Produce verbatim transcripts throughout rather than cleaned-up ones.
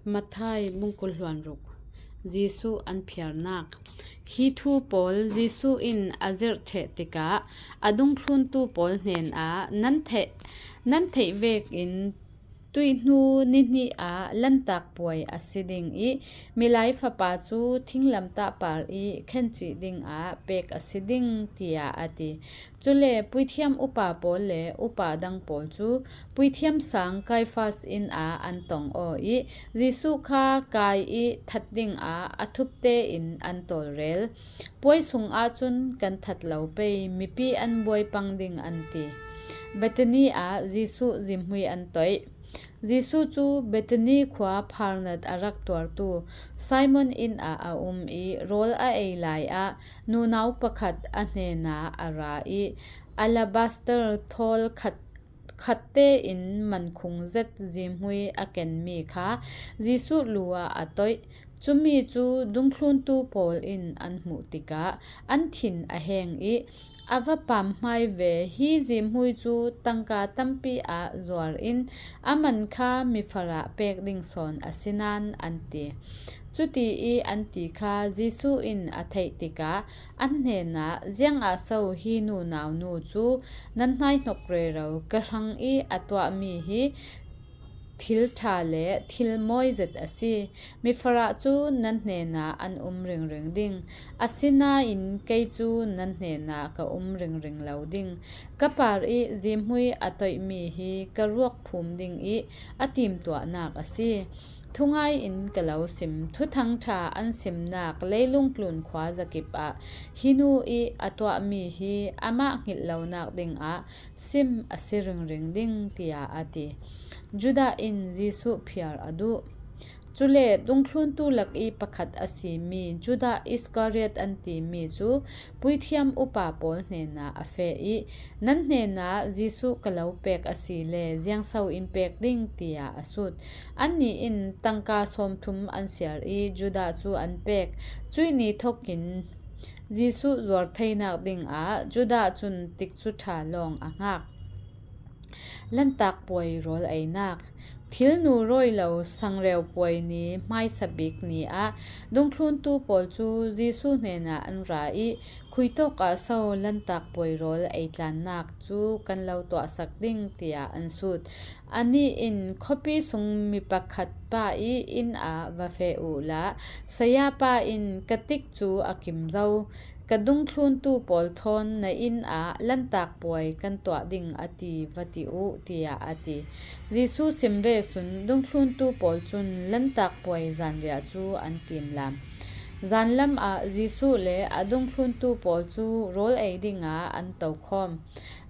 Matthai bung kul hluan ruk. Jesuh an phiarnak. Hi thu pawl Jesuh in a zirh ṭheh tikah a dungthluntu pawl hnenah, nan theih, nan theih vekin tuihnu nihnih ah Lantak Puai a si ding ih, Milai Fapa cu thinglamtah par ih khencih dingah pek a si ding, tiah a ti. Cule puithiam upa pawl le upa dang pawl cu puithiam sang Kaifas inn ah an tong aw ih, Jesuh kha kai ih that dingah a thup tein an tawlrel. Puai sungah cun kan that lo pei, mipi an buai pang ding, an ti. Bethany ah Jesuh zimhmui an toih. Jesuh cu Bethany khua pharnat a rak tuartu Simon inn ah a um ih, rawl a ei lai ah nunau pakhat a hnenah a ra ih, alabaster thawl khat, khat tein mankhung zet zimhmui a kenmi kha Jesuh lu ah a toih. Cumi cu dungthluntu pawl in an hmuh tikah an thin a heng ih, a va pamhmai ve, hi zimhmui cu tangka tampi ah zuar in a man kha mifarah pek ding sawn a si nain, an ti. Cuti ih an ti kha Jesuh in a theih tikah an hnenah, ziangah so hi nunau nu cu nan hnaihnok rero ka hrang ih a tuahmi hi thil ṭha le thil mawi zet a si. Mifarah cu nan hnenah an um ringring ding, asinain kei cu nan hnenah ka um ringring lo ding. Ka par ih zimhmui a toihmi hi ka ruak phum ding ih a timtuahnak a si. Thungai in ka lo sim, Thuthang ṭha an simnak leilung tlun khua zakip ah hi nu ih a tuahmi hi amah hngilh lonak dingah sim a si ringring ding, tiah a ti. Judah in Jesuh phiar a duh. Cule dungthluntu lak ih pakhat a simi Judah Iskariot an timi cu puithiam upa pawl hnenah a feh ih, nan hnenah Jesuh ka lo pek a si le ziangso in pek ding, tiah a sut. Annih in tangka sawmthum an siar ih Judah cu an pek. Cuih ni thokin Jesuh zuar theinak dingah Judah cun tikcu ṭha lawng a hngak. Lantak Puai rawl einak. Thilnu rawi lo sangreu puai ni hmaisa bik ni ah dungthluntu pawl cu Jesuh hnenah an ra ih, khuitawk ah so Lantak Puai rawl ei tlannak cu kan lo tuahsak ding, tiah an sut. Anih in, khuapi sung mi pakhat pa ih inn ah va feh uhla, sayapa in ka tik cu a kim zo. Ka dungthluntu pawl thawn na inn ah Lantak Puai kan tuah ding a ti, va ti uh, tiah a ti. Jesuh sim vek cun dungthluntu pawl cun Lantak Puai zanriah cu an timlam. Zanlam ah Jesuh le a dungthluntu pawl cu rawl ei dingah an tokhawm.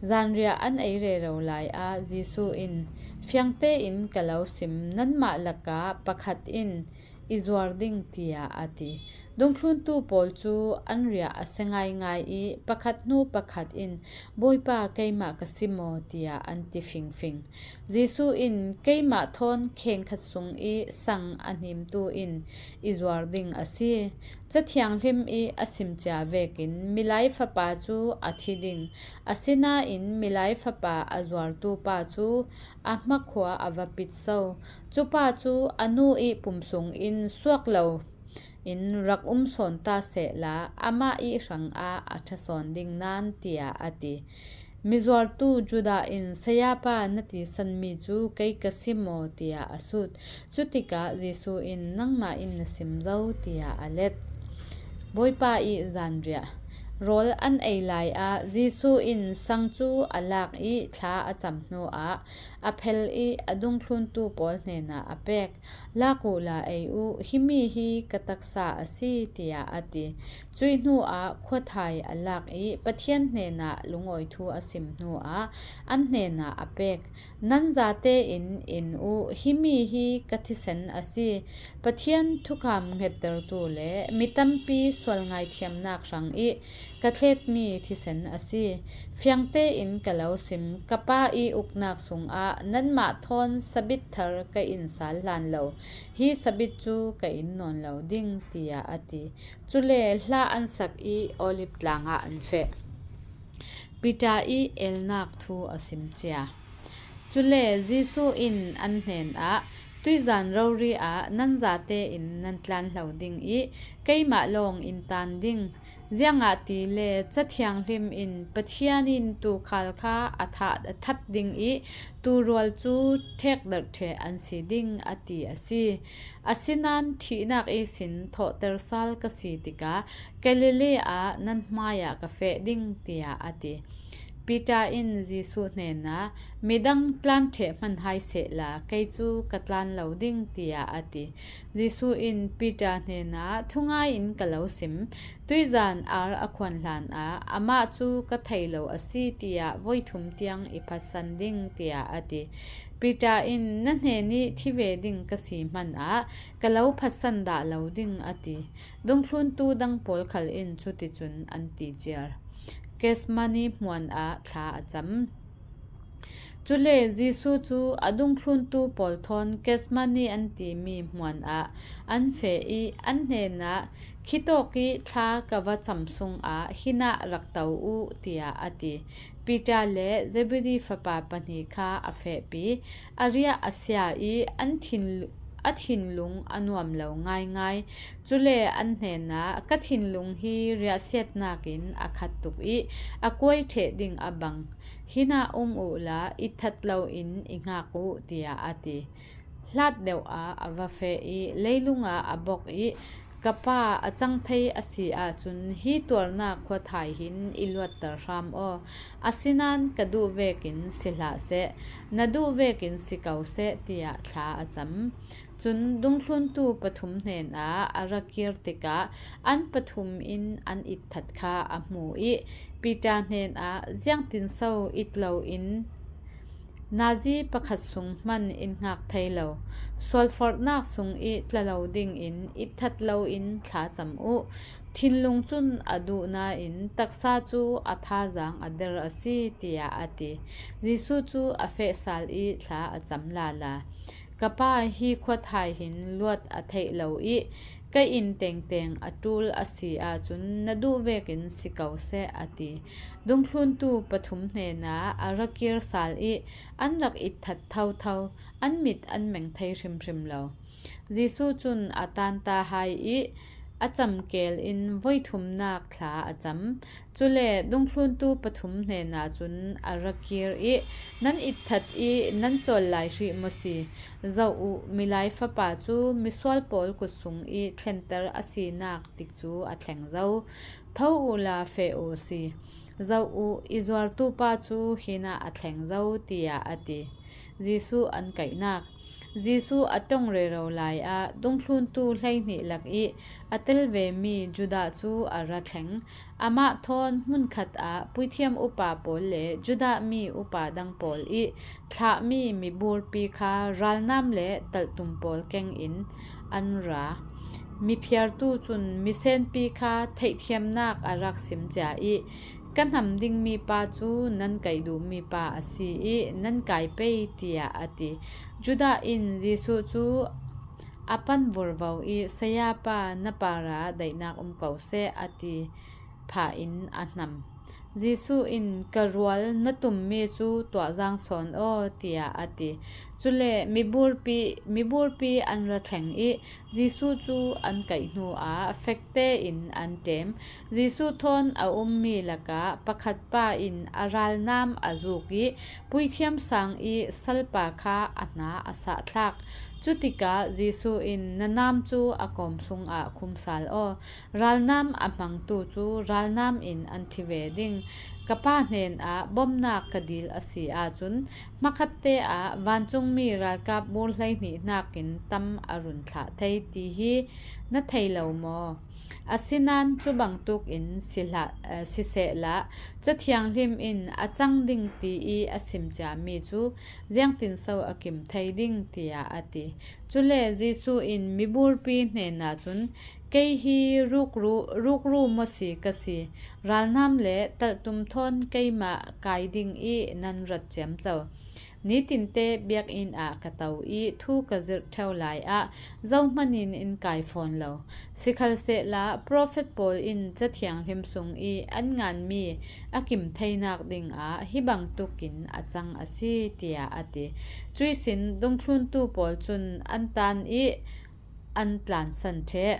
Zanriah an ei rero lai ah Jesuh in, fiang tein ka lo sim, nanmah lakah pakhat in i zuar ding, tiah a ti. Dungthluntu pawl cu an riah a si ngaingai ih pakhat hnu pakhat in, Bawipa, keimah ka si maw? tiah an ti fingfing. Jesuh in, keimah thawn kheng khat sung ih sang a hnimtu in i zuar ding a si. Ca Thianghlim ih a simcia vekin Milai Fapa cu a thi ding, asinain Milai Fapa a zuartu pa cu a hmakhua a va pit so. Cupa cu a nu ih pum sungin suak lo in rak um sawn ta sehla, amah ih hrangah a ṭha sawn ding nain, tiah a ti. Mizuartu Judah in, sayapa na tisanmi cu kei ka si maw? tiah a sut. Cutikah Jesuh in, nangmah in na sim zo, tiah a let. Bawipa ih zanriah. Rawl an ei lai ah Jesuh in sang cu a lak ih thla a cam hnu ah a phel ih a dungthluntu pawl hnenah a pek. Lak uhla ei uh, himi hi ka taksa a si, tiah a ti. Cuih hnu ah khuathai a lak ih Pathian hnenah lungawi thu a sim hnu ah an hnenah a pek. Nan zate in in uh, himi hi ka thisen a si. Pathian thukham ngettertu le mi tampi sual ngaithiamnak hrang ih ka thletmi thisen a si. Fiang tein ka lo sim, ka Pa ih uknak sungah nanmah thawn sabit thar ka in sal hlan lo. Hi sabit cu ka in nawn lo ding, tiah a ti. Cule hla an sak ih Oliv tlang ah an feh. Peter ih elnak thu a sim cia. Cule Jesuh in an hnenah, Tuizan rori ah nan zate in nan tlan lo ding ih, keimah lawng in tan ding. Ziangahtile Ca Thianghlim in Pathian in tuukhal kha a that, a that ding ih, tuurual cu ṭhekdarh ṭheh an si ding, a ti a si. Asinain thihnak ihsin thawhter sal ka si tikah Galilee ah nan hmaiah ka feh ding, tiah a ti. Peter in Jesuh hnenah, "Midang tlan ṭheh hman hai sehla, kei cu ka tlan lo ding," tiah a ti. Jesuh in Peter hnenah, "Thungai in ka lo sim, tuizan ar a khuan hlanah amah cu ka thei lo a si, tiah voi thum tiang i phatsan ding," tiah a ti. Peter in, "Na hnenih thi ve ding ka si hmanah ka lo phatsan dah lo ding," a ti. Dungthluntu dang pawl khal in cuticun an ti ciar. Gethsemane hmuan ah thla a cam. Cule Jesuh cu a dungthluntu pawl thawn Gethsemane an timi hmuan ah an feh ih, an hnenah, "Khitawk ih thla ka va cam sungah hinah rak to uh," tiah a ti. Peter le Zebedi fapa pahnih kha a fehpi, a riah a sia ih an thin, a thinlung a nuam lo ngaingai. Cule an hnenah, "Ka thinlung hi riahsiatnak in a khat tuk ih a kuai ṭheh ding a bang. Hinah um uhla, itthat loin i hngak uh," tiah a ti. Hlat deuh ah a va feh ih leilung ah a bok ih, "Ka Pa, a cang thei a si ahcun hi tuarnak khuathai hin i luatter hram aw. Asinain ka duh vekin si hlah seh, na duh vekin si ko seh," tiah thla a cam. Cun dungthluntu pathum hnenah a ra kir tikah an pathum in an itthat kha a hmu ih Peter hnenah, "Ziangtinso it loin nazi pakhat sung hman in hngak thei lo? Sualforhnak sung ih tla lo dingin itthat loin thla cam uh. Thinlung cun a duh nain taksa cu a thazaang a der a si," tiah a ti. Jesuh cu a feh sal ih thla a cam lala. "Ka Pa, hi khuathai hin luat a theih lo ih ka inn tengteng a ṭul a si ahcun na duh vekin si ko seh," a ti. Dungthluntu pathum hnenah a ra kir sal ih an rak itthat thotho, an mit an meng thei hrimhrim lo. Jesuh cun a tanta hai ih a camkel in voi thumnak thla a cam. Cule dungthluntu pathum hnenah cun a ra kir ih, "Nan itthat ih nan cawl lai hrih maw si? Zoh uh, Milai Fapa cu misual pawl kut sung ih thlenter a sinak tik cu a thleng zo. Tho uhla feh aw si. Zoh uh, i zuartu pa cu hinah a thleng zo," tiah a ti. Jesuh an kaihnak. Jesuh a ṭong rero lai ah dungthluntu hleihnih lak ih a tel vemi Judah cu a ra thleng. Amah thawn hmunkhat ah puithiam upa pawl le Judah mi upa dang pawl ih thlahmi miburpi kha ralnam le talhtum pawl keng in an ra. Miphiartu cun misenpi kha theihthiamnak a rak sim cia ih, "Ka hnam dingmi pa cu nan kaih duhmi pa a si ih nan kai pei," tiah a ti. Judah in Jesuh cu a pan vorvo ih, "Sayapa, na parah daihnak um ko seh," a ti phah in a hnam. Jesuh in, "Ka rual na tummi cu tuah zaang sawn aw," tiah a ti. Cule miburpi, miburpi an ra thleng ih Jesuh cu an kaih hnuah fek tein an ṭem. Jesuh thawn a ummi lakah pakhat pa in a ralnam a zuk ih puithiam sang ih salpa kha a hna a sahthlak. Cutikah Jesuh in, "Na nam cu a kawm sungah khum sal aw. Ralnam a hmangtu cu ralnam in an thi ve ding. Ka Pa hnenah bawmhnak ka dil a si ahcun, hmakhatte ah vancungmi ralkap bur hleihnih hnakin tam a run thlah thei ti hi na thei lo maw? Asinain cu bangtuk in si hlah, eh, sisehla, Ca Thianghlim in a cang ding ti ih a sim ciami cu ziangtinso a kim thei ding?" tiah a ti. Cule Jesuh in miburpi hnenah cun, "Kei hi rukru, rukru maw si ka si. Ralnam le talhtum thawn keimah kai ding ih nan rat ciamco. Nitinte biakinn ah ka to i thu ka zirh ṭheu lai ah zohmanin in kai fawn lo. Sikhalsehla profet pawl in Ca Thianghlim sung i an nganmi a kim theinak dingah hi bangtukin a cang a si, tiah a ti. Cuih sin dungthluntu pawl cun an tan i an tlansan ṭheh.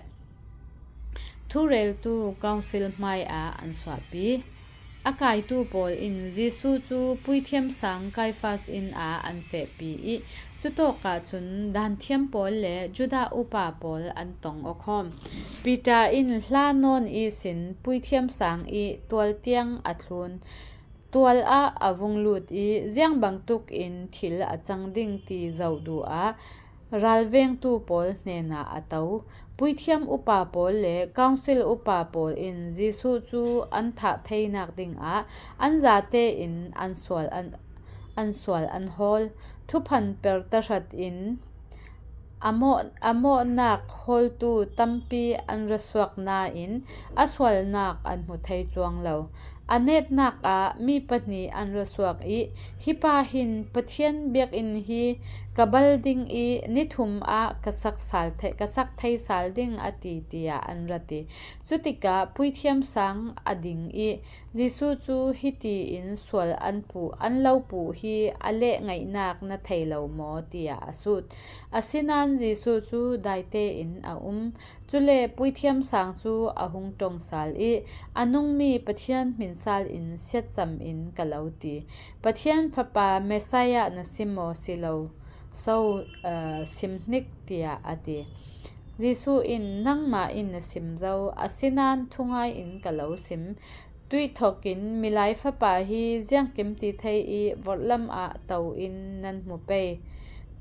Thureltu council hmaiah an suahpi. A kaitu pawl in Jesuh cu puithiam sang Kaifas inn ah an fehpi i cutawk ahcun daanthiam pawl le Judah upa pawl an tong awkhawm. Peter in hla nawn ihsin puithiam sang i tual tiang a thlun. Tual ah a vung lut i ziang bangtuk in thil a cang ding ti zoh duh ah ralvengtu pawl hnenah a to. Puithiam upa pawl le council upa pawl in Jesuh cu an thah theinak dingah an zate in an sual an, an sual an hawl. Thuphan per tahratin a mawh, a mawhnak hawltu tampi an ra suak nain a sualnak an hmu thei cuang lo. A netnak ah mi pahnih an ra suak i, hi pa hin Pathian biakinn hi ka bal ding i ni thum ah ka sak sal thei, ka sak thei sal ding a ti, tiah an ra ti. Cutikah puithiam sang a ding i Jesuh cu hiti in sual an puh, an lo puh hi a lehngeihnak na thei lo maw, tiah a sut. Asinain Jesuh cu daite in a um. Cule puithiam sang cu a hung ṭong sal i a nungmi Pathian hmin sal in siatcam in ka lo ti. Pathian Fapa Messiah na si maw si lo so, aa, sim hnik, tiah a ti. Jesuh in, nangmah in na sim zo, asinain thungai in ka lo sim. Tuih thokin Milai Fapa hi ziangkim ti thei i vorhlam ah to in nan hmu pei,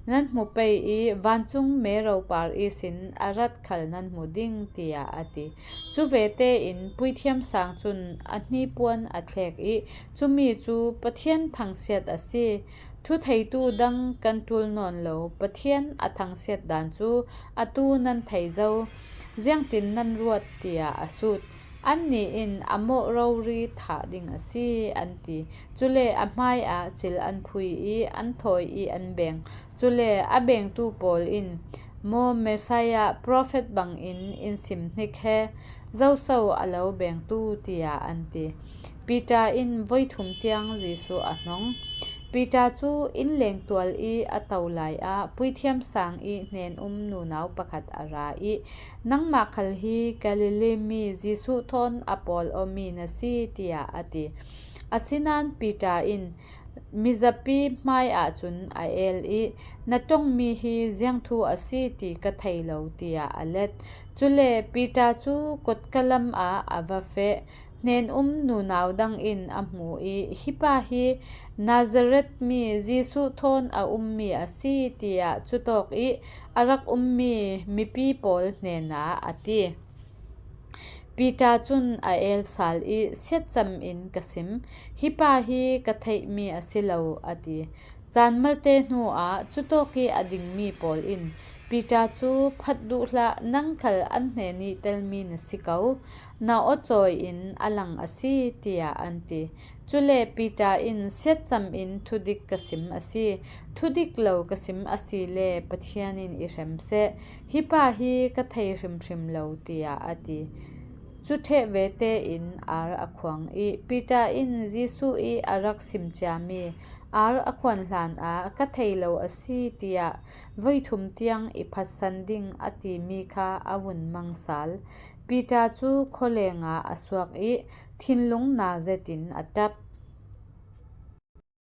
nan hmu pei i vancung mero par ihsin a rat khal nan hmu ding, tiah a ti. Cu ve tein puithiam sang cun a hnipuan a thlek i cumi cu Pathian thangsiat a si. Thutheitu dang kan ṭul nawn lo, Pathian a thangsiat dan cu atu nan thei zo. Ziangtin nan ruat, tiah a sut. Annih in a mawh rori thah ding a si, an ti. Cule a hmaiah cil an phui i an thawi i an beng. Cule a bengtu pawl in, maw Messiah profet bangin in sim hnik he, zoso a lo bengtu, tiah an ti. Peter in voi thum tiang Jesuh a hnong. Peter cu inn lengtual i a to lai ah puithiam sang i hnen-um nunau pakhat a ra i, nangmah khal hi Galilee mi Jesuh thawn a pawl awmi na si, tiah a ti. Asinain Peter in, mizapi hmai ahcun a el i, na ṭongmi hi ziangthu a si ti ka thei lo, tiah a let. Cule Peter cu kotka lam ah a va feh. Hnen-um nunau dang in a hmu i, hi pa hi Nazareth mi Jesuh thawn a ummi a si, tiah cutawk i a rak ummi mipi pawl hnenah a ti. Peter cun a el sal i, siatcam in ka sim, hi pa hi ka theihmi a si lo, a ti. Caan malte hnuah cutawk i a dingmi pawl in Peter cu, phat duh hlah, nang khal an hnen i telmi na si ko, na aw cawi in a lang a si, tiah an ti. Cule Peter in, siatcam in thudik ka sim a si, thudik lo ka sim a si le Pathian in i hrem seh, hi pa hi ka thei hrimhrim lo, tiah a ti. Cu ṭheh ve tein ar a khuang i Peter in Jesuh i a rak sim ciami ar a khuan hlan ah, ka thei lo a si, tiah voi thum tiang i phatsan ding a timi kha a vun mang sal. Peter cu khawleng ah a suak i thinlung na zetin a ṭap.